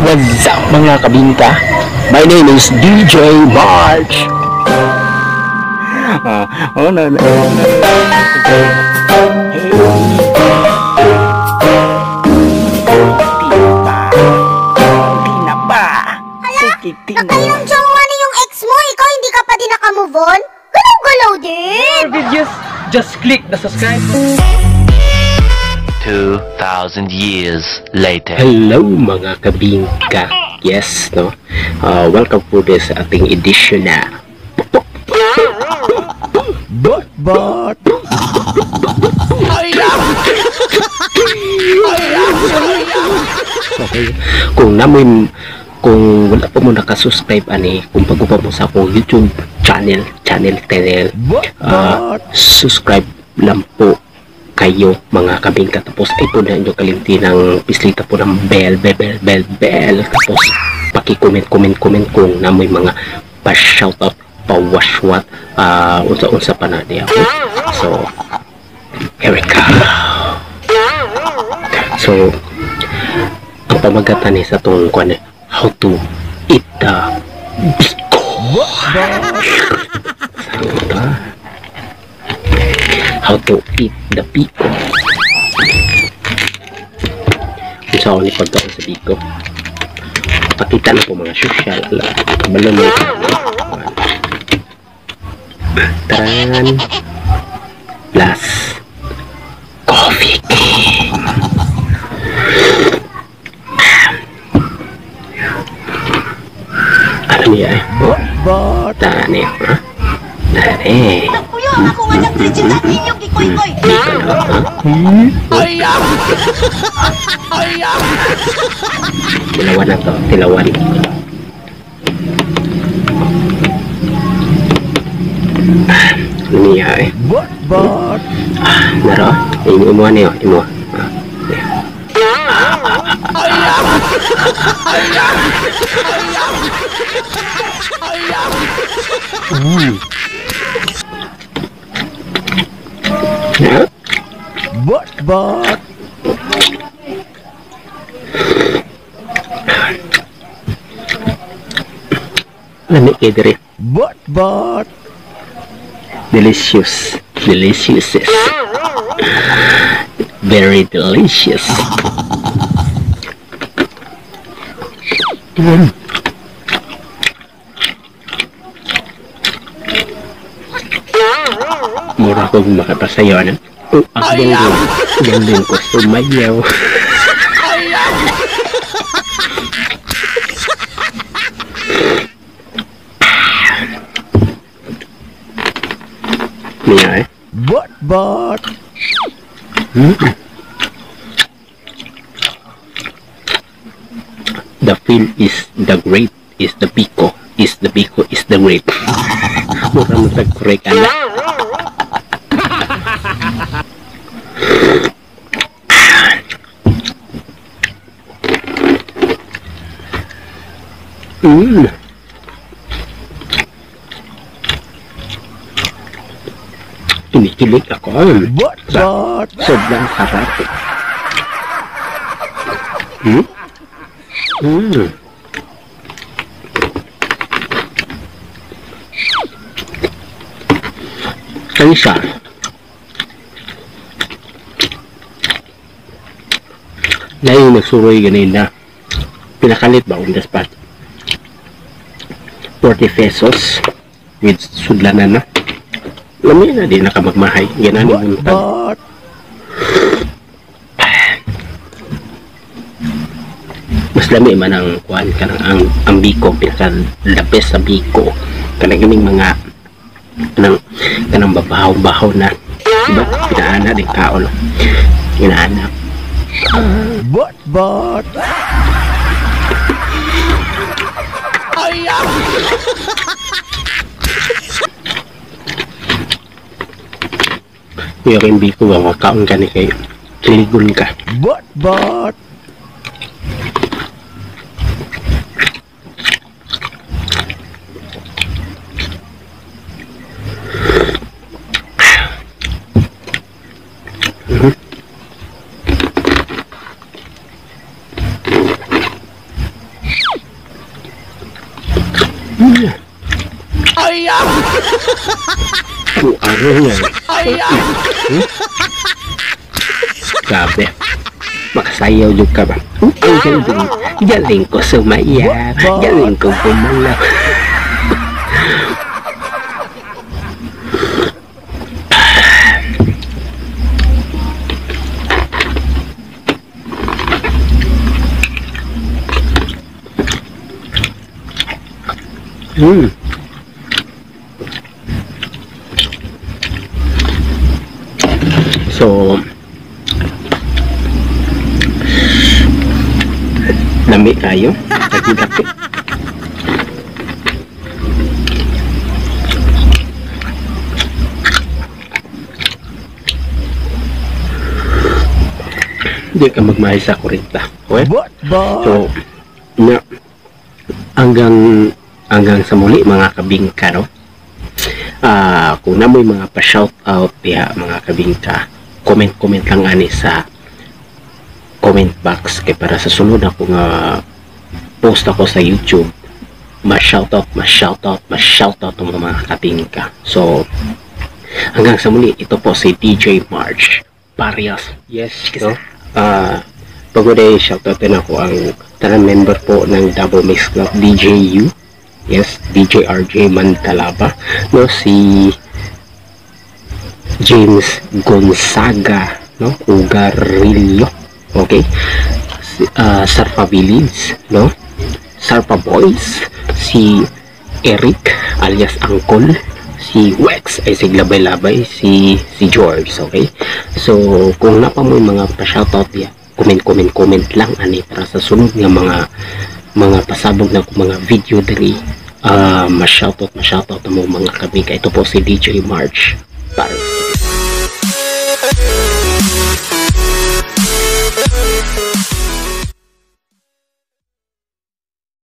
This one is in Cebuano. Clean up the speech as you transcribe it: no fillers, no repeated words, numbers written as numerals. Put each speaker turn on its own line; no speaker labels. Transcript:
What's up, mga kabingka? My name is DJ March. Oh, no, no. Hey. Di na ba?
Hala, nakailang jowa na yung ex mo, ikaw hindi ka pa din nakamove on? Galaw-galaw din!
More videos, just click the subscribe button.
2,000 years later.
Hello, mga kabingka. Yes, no? Welcome po this sa ating edition na
But
Okay. Kung namoy, kung wala pa mo nakasubscribe ani, kung bago pa mo sa akong YouTube channel, channel Tenel, subscribe lang po kayo, mga kabingka. Tapos ay po na inyo kalimti ng pislita po ng bell, bell, bell, bell, bell. Tapos paki-comment, comment, comment kung namoy mga pa-shoutout, pa-washwat, unsa-unsa pa na diya. Okay? So, here we go. So, ang pamagatan ni sa itong kuan, how to eat the biko. How to eat the biko. Kung saan ni pagkaon sa biko. Pakita na po mga social. Kabalo mo. Taran. Plus Coffee King. Ano niya eh? Taran eh. Taran.
Kuya, ako nga nag-reject at inyong gikoy-koy.
Tilawan na to, tilawan. Ano niya eh? Naro, imuha niyo, imuha.
But
lami kay diri.
But
delicious, delicious, very delicious. Mura kong makapasayo na. Oh, ang galing ko sumayaw. Niya eh.
But
The feel is the great, is the biko, is the biko, is the great. Mura mo tag-correct, anak. Kinikilig ako.
But
sobrang sarap. Kaya siya. Dahil nagsuroy ganun na pinakalit ba on the spot. 40 pesos with sudlanan na. Lami na di nakamagmahay. Ganun yung buntag. Mas lami man ang kuan kanang ang biko, pinaka the best sa biko. Kanang gaming mga kanang babaw-bahaw na. Diba? Pinaana din kaon. Pinaana.
But
Kuya kayong biko ba, makaon ka ni kayo. Kiligon ka.
But
Ano yan? Grabe. Makasayaw jud ka ba? Ang galing. Galing ko sumayaw. Galing ko pumalaw. So, lami kayo. Lagi-laki. Hindi ka magmahal sa kurita. Okay? So, na, hanggang sa muli mga kabingka, no? Kung namoy mga pa-shoutout diha mga kabingka, comment lang ani sa comment box kay para sa sunod ako nga post ako sa YouTube, ma-shoutout ang mga kabingka. So hanggang sa muli, ito po si DJ Marge Barrios. Yes, no? Bago day shoutout din ako ang tanan member po ng Davao Mix Club, DJU. Yes, DJ RJ Mantalaba, no, si James Gonzaga, no, Ugarillo, okay, si, Sarpa Village, no, Sarpa Boys, si Eric alias Angkol, si Wex ay si Labay-Labay, si George, okay. So kung napa mo yung mga pa-shoutout diya, comment lang ani para sa sunod nga mga pasabog na mga video diri, ma-shoutout mo mga kabingka. Ito po si DJ Marge Barrios.